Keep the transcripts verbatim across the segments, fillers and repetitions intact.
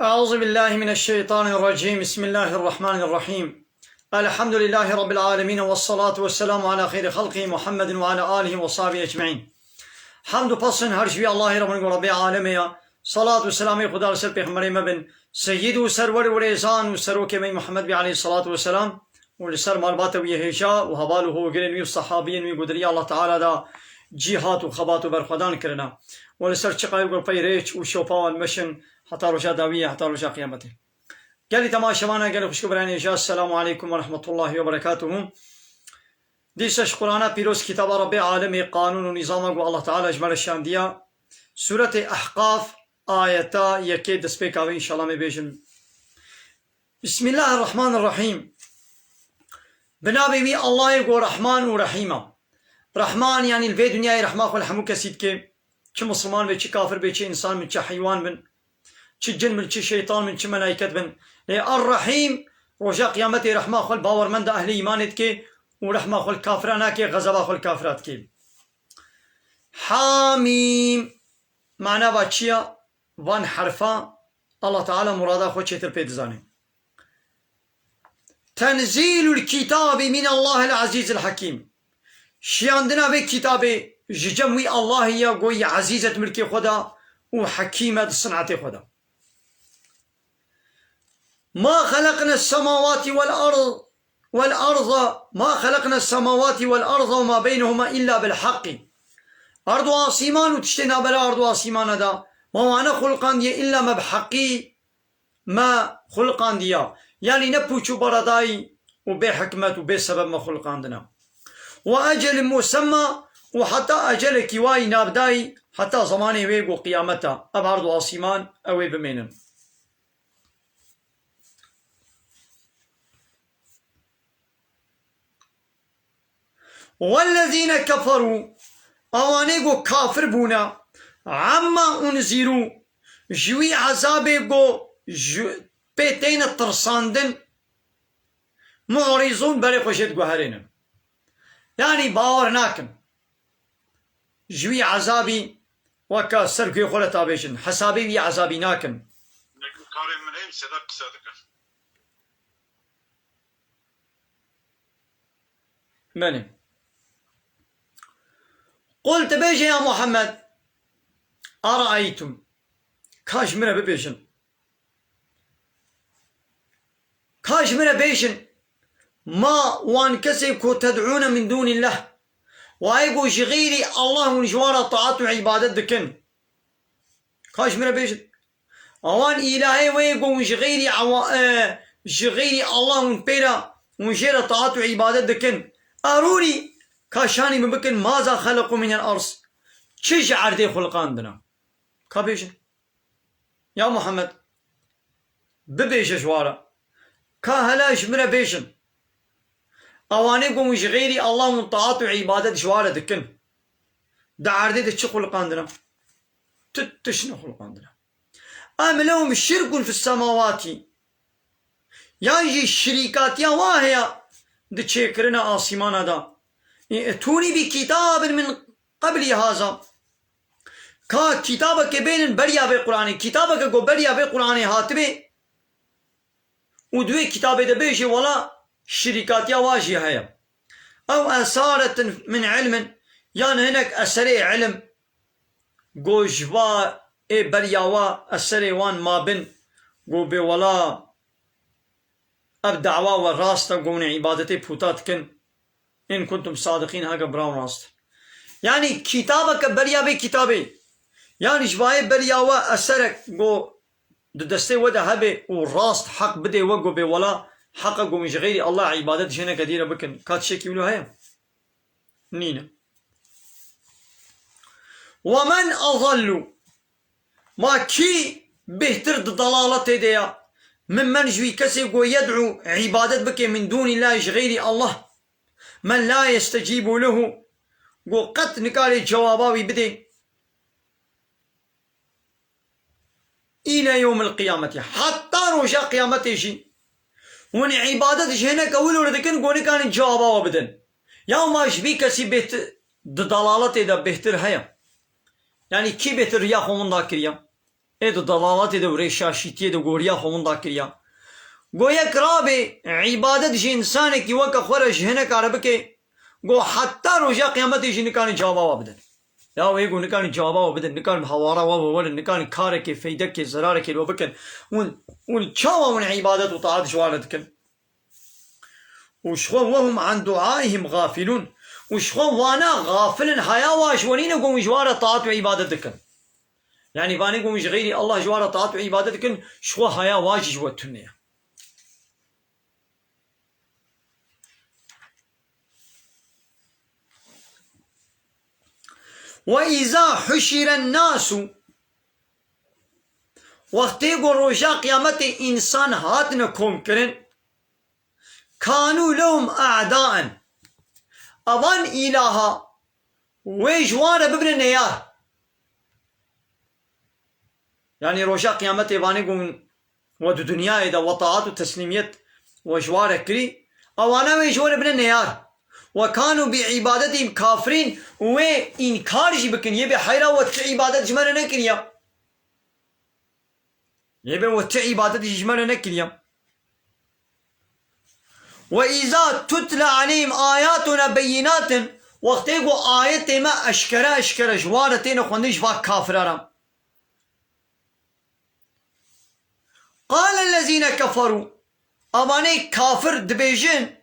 أعوذ بالله من الشيطان الرجيم. بسم الله الرحمن الرحيم. الحمد لله رب العالمين، والصلاة والسلام على خير خلقه محمد وعلى آله وصحبه أجمعين. Hamd û pesn her ji wî Allahê re bin ku Rabbê alemê ya. Salat û selamê Xuda li ser pêxemberê me bin, seyyid û serwer û rêzan û serokê me Muhammed bî aleyhissalatu vesselam. û li ser malbata wî hêja û heval û hogirên wî û sehabiyên wî ku di riya Allah Teala de cîhat û xebat û berxwedan kirine û li ser çiqayê ku pey rêç û şopa wan meşin heta roja dawiyê, heta roja qiyametê. Gelî temaşevana, gelî xwişk û birayên hêja, Esselamu aleykum ve rahmetullahi ve berekatuhu. Dîsa ji Qur'ana pîroz, kitaba Rabbê alemê, qanûn û nîzama ku Allah Teala ji me re şandiya, Sûretê Ehqaf, ayeta yekê destpêka wê înşallah me bêjin. Bismillahirrahmanirrahîm. Bi navê wî Allahê ku Rehman û Rehîm e. Rehman, yanî li vê dinyayê rehma xwe li hemû kesî dike. Çi misilman be, çi kafir be, çi însan bin, çi heywan bin, çi cin bin, çi şeytan bin, çi melayket bin. Lê Er-Rehîm, roja qiyametê rehma xwe li bawermenda ehlê îmanê dike û rehma xwe li kafira nake, xezeba xwe li kafira dike. Hamîm. Mana va çi ya? Van herfa Allah Teala murada xwe çêtir pê dizane. Tenzîlul kitabî minallahil azîzil hekîm. Şiyandina vê kitabê ji cem wî Allahî ya, ku yî ezîz e di milkê xwe de û hekîm e di sinetê xwe de. Ma xeleqne semawatî wel ard, wel arda, ma xeleqne semawatî wel arda ve ma beynehuma illa bil haqqî. Erd û asîman û tiştê navbera erd û asîmana de, ma wan nexulqandiye illa me bi heqî me xulqandiya. Yanî ne pûç û beredayî û bê hikmet û bê sebeb me xulqandine. Ve ecelin musemma, û heta ecelekî wayî navdayî, heta zemanê wê ku qiyamet e, ev erd û asîman ew ê bimênin. Wellezîne keferû, awanê ku kafir bûne, amma unzîrû, ji wî ezabê ku ji pê têne tirsandin, mu'rîzûn, berê xwe jê diguherênin. Yanî bawer nakin. Ji wî ezabî weke ser guhê xwe re tabêjin. Hesabê wî ezabî nakin. Karê min ê, Sedat qise dike. Belê. Qul, tu bêje ya Muhammed, Eraeytum, ka ji min re bibêjin. Ka ji min re bêjin, ma wan kesên ku ted'ûne min dûnîllah, wayê ku ji xeyrî Allah hûn ji wan re taat û îbadet dikin. Ka ji min re bêjin, awan îlahê wê ku hûn ji xeyrî ewa-, e, ji xeyrî Allah hûn pê re, hûn jê re taat û îbadet dikin. Erûnî, ka şanî min bikin, maza xeleqû minel ard. Çi ji erdê xulqandine? Ka bêjin. Ya Muhammed, bibêje ji wa re. Ka hela ji min re bêjin. Awanê ku hûn ji xeyrî Allah hûn taat û îbadet ji wa re dikin, di erdê de çi xulqandine? Tu tişt nexulqandine. Em lehum şirkun fis semawatî. Yan jî şirîkatiya wa heye di çêkirina asîmana de. Î etûnî bi kitabin min qeblî haza. Ka kitabeke bênin beriya vê Qur'anê. Kitabeke ku beriya vê Qur'anê hatibê û di wê kitabê de bêjê wela şirîkatiya wa jî heye. Ew esaretin min ilmin, yan hinek eserê ilim, ku ji va ê beriya wa eserê wan mabin, ku bê wela ev dawa we rast e, ku hûn ê îbadetê puta dikin. In kuntum sadiqîn, heke bira wan rast e. Yanî kitabeke beriya vê kitabê, yanî ji va yê beriya we eserek ku di destê we de hebe û rast heq bidê we, ku bê wela heq e ku hûn ji xeyrî Allah îbadet jê neke dîre bikin. Ka tiştekî wilo heye? Nîne. Ve men adallu. Ma kî bêhtir di dalaletê de ya? Min men ji wî kesê ku yed'û, îbadet bike, min dûnî la, ji xeyrî Allah. Men la yestecîbû lehu, ku qet nikare cewaba wî bidê. Île yewmil qiyameti. Heta roja qiyametê jî. Hûn îbadet ji hineke wilo re dikin, ku nikarin cewaba we bidin. Ya ma ji vî kesî bêhtir, di dalaletê de bêhtir heye? Yanî kî bêhtir riya xwe winda kiriye? Ê di dalaletê de û rêşaşîtiyê de goriya xwe winda kiriya. Go yek rabê îbadet ji însanekî weke xwe re ji hineka re bike, go heta roja qiyametê jî nikarin cewaba we bidin. Ya wê go nikarin cewaba we bidin, nikarin hawara we we werin, nikarin karekê, feydekê, zerarekê li we bikin. Hûn, hûn çawa hûn îbadet û taat ji wan re dikin? Û ji xwe وهم عن دعائهم غافلون. Û ji xwe wana gafil in, haya wa ji we nîne ku hûn ji wan re taat û îbadet dikin. Yanî vanê ku hûn ji xeyrî Allah ji wan re taat û îbadet dikin, ji xwe haya wa jî ji we tune ye. وإذا حشر الناس، wextê ku roja qiyametê însan hatine komkirin, كانوا لهم أعداء. Evan îlaha wê ji wan re bibine neyar. Yanî roja qiyametê vanê ku we di dinyayê de we taat û teslîmiyet we ji wan re kirî, ewana wê ji we re bine neyar. وكانوا بعبادتهم كافرين, û wê înkar jî bikin, yê bê heyra we ti îbadet ji me re nekiriya. Yê bê we ti îbadet jî ji me re nekiriya. وإذا تتلى عليهم آياتنا بينات, wextê ku ayetê me eşkere eşkere ji wan re têne xwendin ji va kafira re. قال الذين كفروا, evanê kafir dibêjin,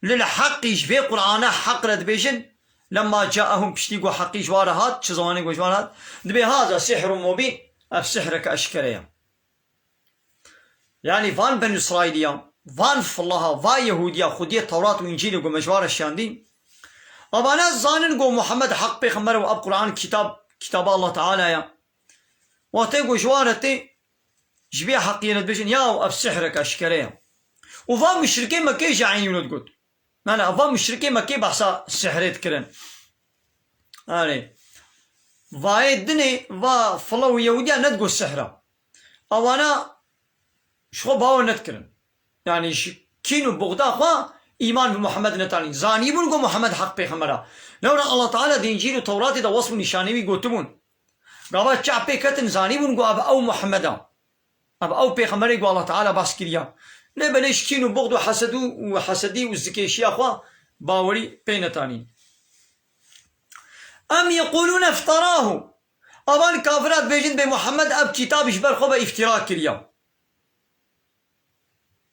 للحق, ji vê Qur'ana heq re dibêjin, لما جاءهم, piştî ku heqî ji wan re hat, çi zemanê ku ji wan re hat, dibê هذا سحر مبين, ev sihreke eşkere ye. Yanî van Benî Îsraîliyan, van filaha, va Yehûdiya, xwediyê Tewrat û Încîlê ku me ji wan re şiyandî, evana zanin ku Muhammed heq pêxember e û ev Qur'an kitab, kitaba Allah Teala ye. Wextê ku ji wan re tê, ji vê heqiyê re dibêjin, ya ev sihrek eşkere ye. Û va muşrikê Mekkê jî eynî wilo digot. Nane, va muşrikê Mekkê behsa sihrê dikirin. Erê. Vayê dinê, va fila û Yehûdiya nedigot sihra. Ewana ji xwe bawer nedikirin. Yanî ji kîn û buxda xwe îman bi Muhammed netanîn. Zanîbûn ku Muhammed heq pêxember e. Lewra Allah Teala di Încîl û Tewratê de wesf û nîşanê wî gotibûn. Gava çav pê ketin zanîbûn ku ev ew Muhammed e. Ev ew pêxemberê ku Allah Teala behs kiriya. Lê belê ji kîn û buxd û hesedû û hesedî û zikêşiya xwe bawerî pê netanîn. Em yequlûne ifterahu. Evan kafira dibêjin bê Muhammed ev kitab ji ber xwe ve îftira kiriya.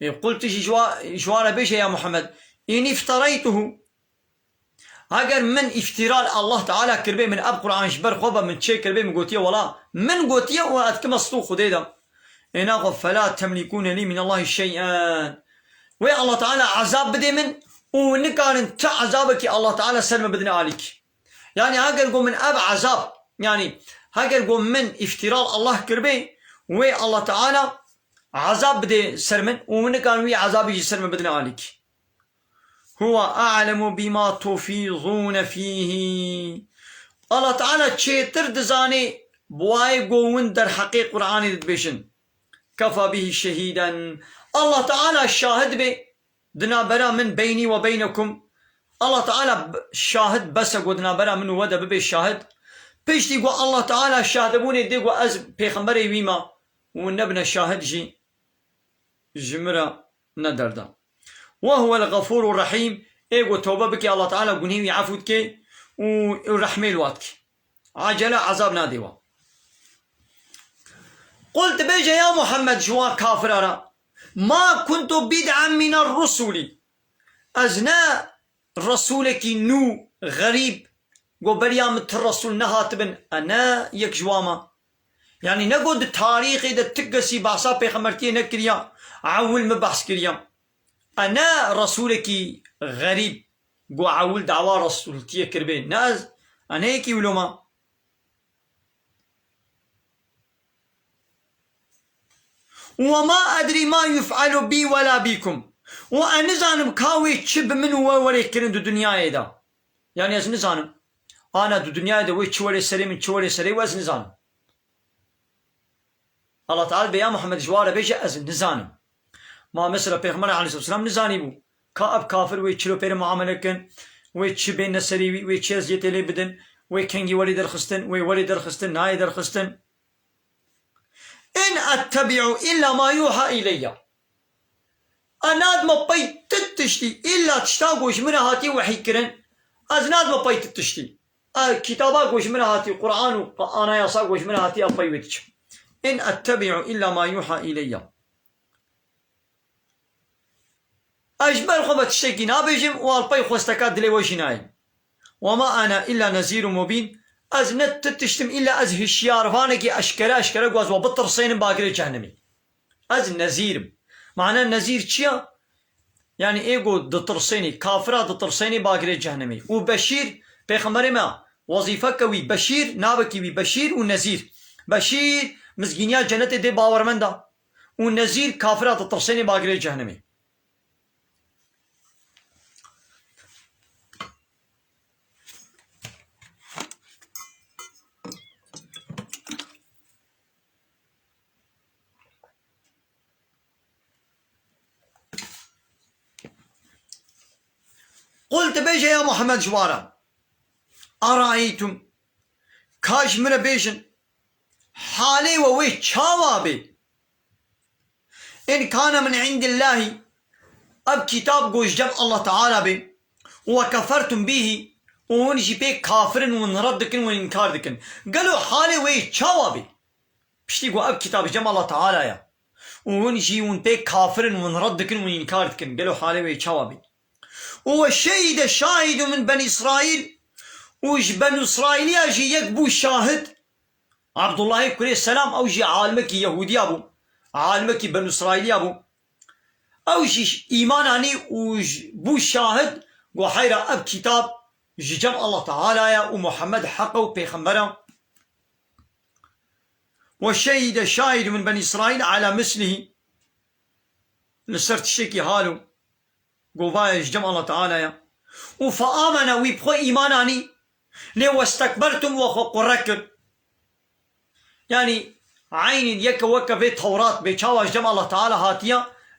Ê, qul tu jî ji wa-, ji wan re bêje ya Muhammed, înî iftereytuhu. Eger min îftira li Allah Teala kiribê, min ev Qur'an ji ber xwe ve min çêkiribê, min gotiye wela, min gotiye û ez dikime stû Xwedê de. Ê naxwe, fela temlîkûne lî minallahi şey'en. Wê Allah Teala ezab bidê min û nikarin ti ezabekî Allah Teala ser min bidine alîk. Yanî heger ku min ev ezab, yanî heger ku min îftira li Allah kiribê, wê Allah Teala ezab bidê ser min û min nikarin wî ezabî jî ser min bidine alîk. Huwa a'lemu bima tufîzûne fîhî. Allah Teala çêtir dizanê bi wayê ku win derheqê Qur'anê dibêjin. Kefa bihî şehîden. Allah Teala şahid bê di navbera min, beynî we beynekum. Allah Teala b-, şahid bes e ku di navbera min û we de bibe şahid. Piştî ku Allah Teala şahdibûnê dê ku ez pêxemberê wî me û nebine şahid jî ji min re ne derd e. Ve huwel gafûrur rehîm, ê ku tewbe bike Allah Teala gunehê wî efû dike û, û rehmê li wa dike. Acele ezab nadê wa. Qul, tu bêje ya Muhammed ji wan kafira re, ma kuntu bid'en miner rusulî. Ez ne resûlekî nû, xerîb, ku beriya min ti resûl nehatibin, e ne yek ji wan me. Yanî ne ku di tarîxê de ti kesî behsa pêxemertiyê nekiriya, ewil min behs kiriya. E ne resûlekî xerîb, ku ewil dawa resûltiyê kiribê. Ne ez, e ne yekî wilo me. Ve ma edrî ma yuf'alu bî ve la bîkum. Û ez nizanim ka wê çi bi min û we werê kirin di dinyayê de. Yanî ez nizanim. Ana di dinyayê de wê çi werê serê min, çi werê serê we ez nizanim. Allah Teala bê ya Muhammed ji wa re bêje ez nizanim. Ma mesela Pêxember aleyhisselatu vesselam nizanîbû ka ev kafir wê çilo pê re muamele kin, wê çi bêne serî wî, wê çi eziyetê lê bidin, wê kengî welê derxistin, wê welê derxistin, nayê derxistin. ettebi'u illa ma yuha ileyya. Ez nadime pey ti tiştî, îlla tişta ku ji min re hatiye wehî kirin, ez nadime pey ti tiştî. Ez kitaba ku ji min re hatiye, Quran û anayasa ku ji min re hatiye, ez pey wê diçim. In ettebi'u illa ma yuha ileyya. Ez ji ber xwe ve tiştekî nabêjim û ez li pey xwesteka dilê we jî nayêm. Wema ana illa nezîrun mubîn. Ez ne ti tiştim îlla ez hişyarvanekî eşkere eşkere ku ez we bitirsênim bagirê cehennemî. Ez nezîr im. Mana nezîr çi ya? Yanî ê ku ditirsênî, kafira ditirsênî bagirê cehennemî. Û beşîr, pêxemberê me, wezîfeke wî beşîr, navekî wî beşîr û nezîr. Beşîr, mizgîniya cenetê dê bawermenda. Û nezîr, kafira ditirsênî bagirê cehennemî. Qul, tu bêje ya Muhammed ji wan re, eraîtum, ka ji min re bêjin, halê we wê çawa bê? In kana min indillahî, ev kitab ku ji cem Allah Teala bê, û we kefertum bîhî, û hûn jî pê kafir in, hûn red dikin, hûn înkar dikin. Gelo halê wê çawa bê? Piştî ku ev kitab ji cem Allah Teala ye. Û hûn jî hûn pê kafir in, hûn red dikin, hûn înkar dikin. Gelo halê wê çawa bê? Û we şehîde şahîdu min ben Îsraîl. Û ji ben Îsraîliya jî yek bû şahid. Abdullahê kurê Selam, ew jî alimekî Yehûdiya bû. Alimekî ben Îsraîliya bû. Ew jî îman anî û ji-, bû şahid, got, heyra ev kitab ji cem Allah Teala ye û Muhammed heq e û pêxember e. Ve şehîde şahidun min ben Îsraîl ala mislihî. Li ser tiştekî halo. Got, vaye ji cem Allah Teala ye. Û fe amene, wî bi xwe îman anî. Lê westekbertum, we xwe qure kir. Yanî eynî yeke weke vê Tewrat bê, çawa ji cem Allah Teala hatiye,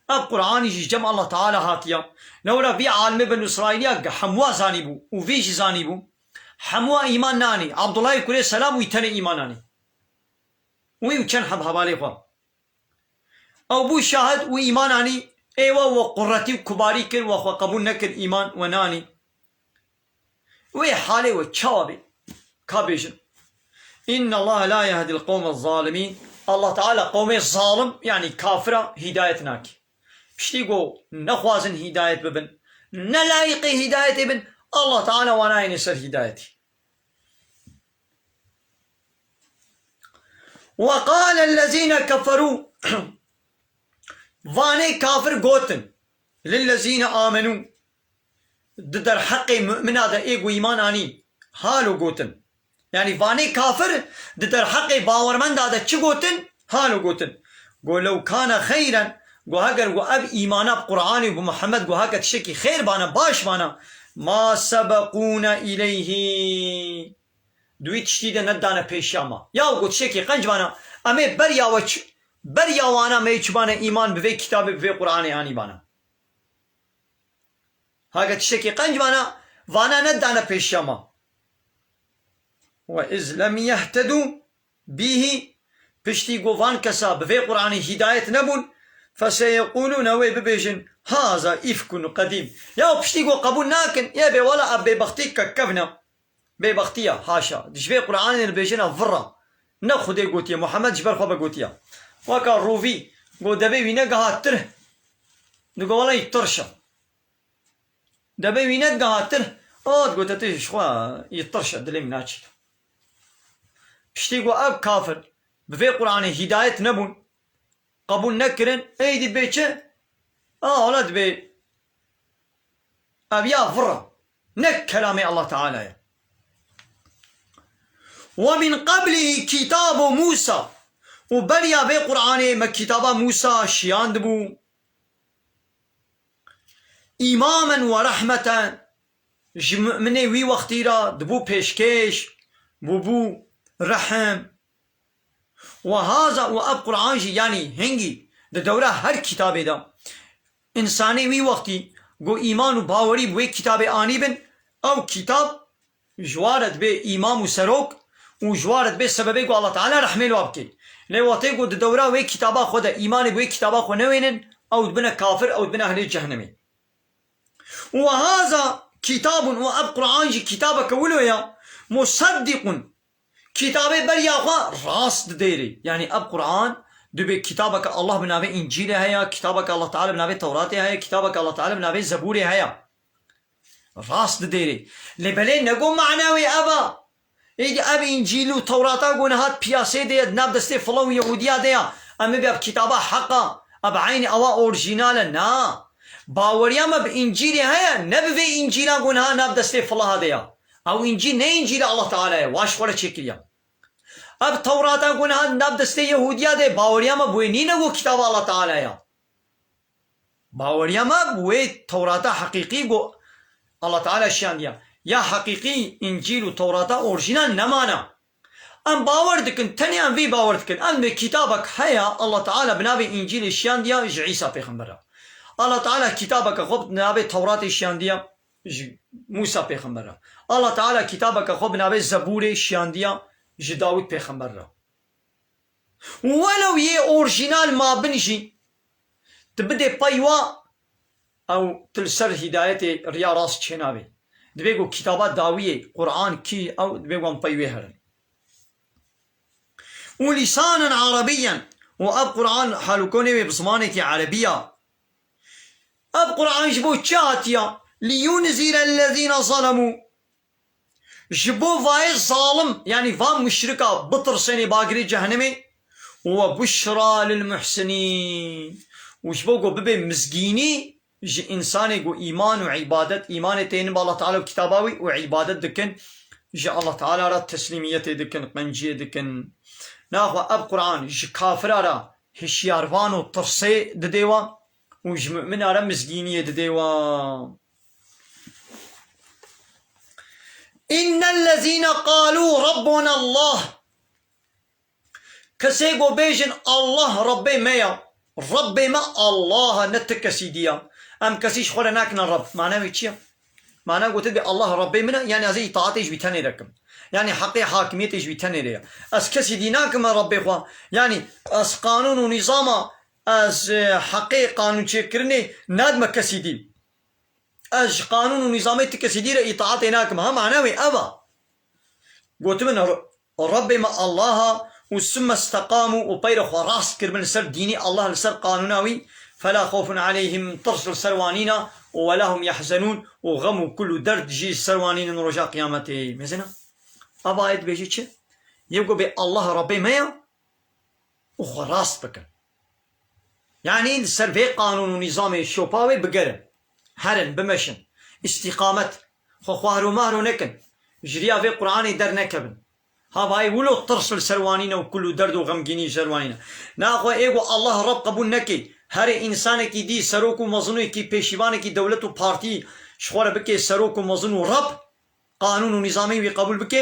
ev Qur'anî jî ji cem Allah Teala hatiye. Lewra vî alimê Benû Îsraîliya hemûa zanîbû û vî jî zanîbû. Hemûa îman nanî. Abdullahê kurê Selam wî tenê îman anî. Wî û çend heb hevalê xwe. Ew bû şahid û îman anî, ê we we quretî û kubarî kir, we xwe qebûl nekir, îman we nanî. Wê halê we çawa bê? Ka bêjin. Inna Allah la yehdil qewme zalimîn. Allah Teala qewmê zalim, yanî kafira hîdayet nake. Piştî ku nexwazin hîdayet bibin, ne layîqê hîdayetê bin, Allah Teala wan nayêne ser hîdayetê. Ve qâlellezîne keferû, vanê kafir gotin, lillezîne amenû, di derheqê mumina de ê ku îman anî, halo gotin. Yanî vanê kafir di derheqê bawermenda de çi gotin? Halo gotin. Go lew kane xeyren, go heger go ev îmana bi Qur'anê û bi Muhammed go heke tiştekî xêr bana, baş bana, ma sebeqûne îleyhî. Di wî tiştî de nedane pêşiya me. Ya got tiştekî qenc bana, em ê beriya we ç-, beriya wana me yê çi bane îman bi vê kitabê, bi vê Qur'anê anî bana. Hage tiştekî qenc vana, vana nedane pêşiya me. Ve iz lem yehtedû bîhî, piştî ku van kesa bi vê Qur'anê hîdayet nebûn, feseyeqûlûne, wê bibêjin, haza îfkun qedîm. Ya piştî ku qebûl nakin, ê bê wela ev bêbextî kekevne. Bêbextiya, haşa. Ji vê Qur'anê dibêjin ev vir e. Ne Xwedê gotiye, Muhammed ji ber xwe ve gotiye. Weka rovî, got, debê wî negiha tir. Digo, wela yî tirş e. Debê wî nedigiha tir. O, digote, tu ji xwe yî tirş e, dilê min naçî. Piştî ku ev kafir bi vê Qur'anê hîdayet nebûn, qebûl nekirin, êdî bê çi? A, wela dibê ev ya vir e. Ne kelamê Allah Teala ye. Ve min qablî kitabu Musa. Û beriya vê Qur'anê me kitaba Musa şiyandibû. Îmamen ve rehmeten, ji mu'minê wî wextî re dibû pêşkêş, bûbû rehim. Ve haza û ev Qur'an jî, yanî hingî di dewra her kitabê de, însanê wî wextî ku îman û bawerî bi wê kitabê anîbin, ew kitab ji wa re dibe îmam û serok û ji wa re dibe sebebê ku Allah Teala rehmê li wa bike. Lê wextê ku di dewra wê kitaba xwe de îmanê bi wê kitaba xwe newênin, ew dibine kafir, ew dibine ehlê cehennemê. Û haza kitabun, û ev Quran jî kitabeke wilo ye, musaddiqun, kitabê beriya xwe rast didêrê. Yanî ev Quran dibê kitabeke Allah bi navê Încîlê heye, kitabeke Allah Teala bi navê Tewratê heye, kitabeke Allah Teala bi navê Zebûrê heye. Rast didêrê. Lê belê ne go mana wê ev a. Êdî ev Încîl û Tewrata go niha di piyasê de ye, di nav destê fila û Yehûdiya de ye. Em ê bê ev kitaba heq a, ev eynî ewa orjînal e. Na. Baweriya me bi Încîlê heye, ne bi vê Încîla go niha nav destê filaha de ye. Ew Încîl ne Încîla Allah Teala ye, wa ji xwe re çêkiriye. Ev Tewrata go niha di nav destê Yehûdiya de ye, baweriya me bi wê nîne go kitaba Allah Teala ye. Baweriya me bi wê Tewrata heqîqî ku Allah Teala şiyandiya, ya heqîqî Încîl û Tewrata orjînal nemana. Em bawer dikin, tenê em vî bawer dikin. Em bi kitabek heye, Allah Teala bi navê Încîlê şiyandiya ji Îsa pêxember re. Allah Teala kitabeke xwe bi navê Tewratê şiyandiya ji Mûsa pêxember re. Allah Teala kitabeke xwe bi navê Zebûrê şiyandiya ji Dawîd pêxember re. Welew yê orjînal mabin jî, tu bidê pey wa, ew tu li ser hîdayetê, riya rast çênabê. Divê ku kitaba dawiyê, Quran kî, ew divê wan pey wê herin. Û lîsanen erebiyyen, û ev Quran halûkonê wê bi zimanekî erebî ya. Ev Quran ji bo çi hatiya? Liyunzîre ellezîne zalemû. Ji bo vayê zalim, yanî van muşrika bitirsenê bagirê cehennemê, we buşra lil muhsinîn. Û ji bo ku bibe mizgînî ji însanê ku îman û îbadet, îmanê tênin bi Allah Teala û kitaba wî û îbadet dikin, ji Allah Teala re teslîmiyetê dikin, qenciyê dikin. Naxwe ev Quran ji kafira re hişyarvan û tirsê didê we û ji mumina re mizgîniyê didê we. Înnellezîne qalû Rabbuna Allah. Kesê ku bêjin Allah Rabbê me ya, Rabbê me Allah e, ne ti kesî dî ya. Em kesî ji xwe re nakine Rab. Mana wê çi ye? Mana gotin dê Allah Rabbê min e, yanî ez ê îtaetê ji wî tenê re kim. Yanî heqê hakimiyetê ji wî tenê re ye. Ez kesî dî nakime Rabbê xwe. Yanî ez qanûn û nîzama, ez, e, heqê qanûnçêkirinê nadime kesî dî. Ez ji qanûn û nîzamê ti kesî dî re îtaetê nakim. Ha, mana wê ev a. Gotimin, R-, Rabbê me Allah a û summe isteqamû û peyre xwe rast kiribin li ser dînî Allah, li ser qanûna wî, fela xewfun aleyhim, tirs li ser wan nîna, û wela hum yehzenûn, û xem û kul û derd jî li ser wan nînin roja qiyametê. Mezina? Ev ayet dibêje çi? Yê ku bê Allah Rabbê me ya û xwe rast bikin. Yanî li ser vê qanûn û nîzamê şopa wê bigerin. Herin, bimeşin. Îstîqamet. Xwe xwahro mahro nekin. Ji riya vê Qur'anê dernekevin. Havayê wilo tirs li ser wanî ne û kul û derd û xemgînî ji ser wanî ne. Naxwe ê ku Allah Reb qebûl nekê. Herê însanekî dî, serok û mezinekî, pêşîvanekî dewlet û partî ji xwe re bike serok û mezin û Reb, qanûn û nîzamê wî qebûl bike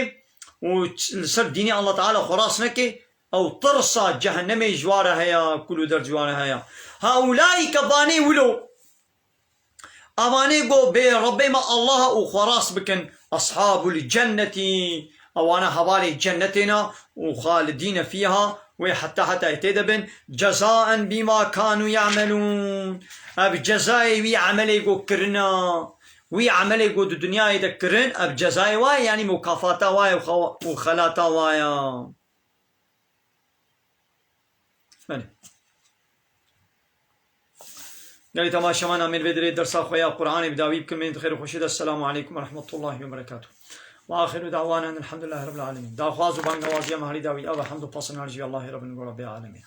û ç-, li ser dînê Allah Teala xwe rast neke, ew tirsa cehennemê ji wa re heye, kul û derd ji wa re heye. Haulaîke vanê wilo, evanê go bê Rebbê me Allah û xwe rast bikin, ashabul cennetî, ewana hevalê cennetê ne û xalidîne fîha, wê heta hetayê tê de bin, cezaen bîma kanû ye'melûn. Ev cezayê wî emelê go kirina. Wî emelê ku di dinyayê de kirin, ev cezayê wa ye, yanî mukafata wa ye û xewa-, û xelata wa ye. Belê. Gelî temaşevan, em ê li vê derê dersa xwe ya Qur'anê bi dawî bikin, bên di xêr û xweşî de. Esselamu aleykum ve rahmetullahi ve berekatuh. Ve axiru da'wana enelhamdülillahi rabbil alemin. Daxwaz û bangewaziya me herî dawî ev e, hemd û pasinal ji Allahê Rabbin û Rabbê alemîn.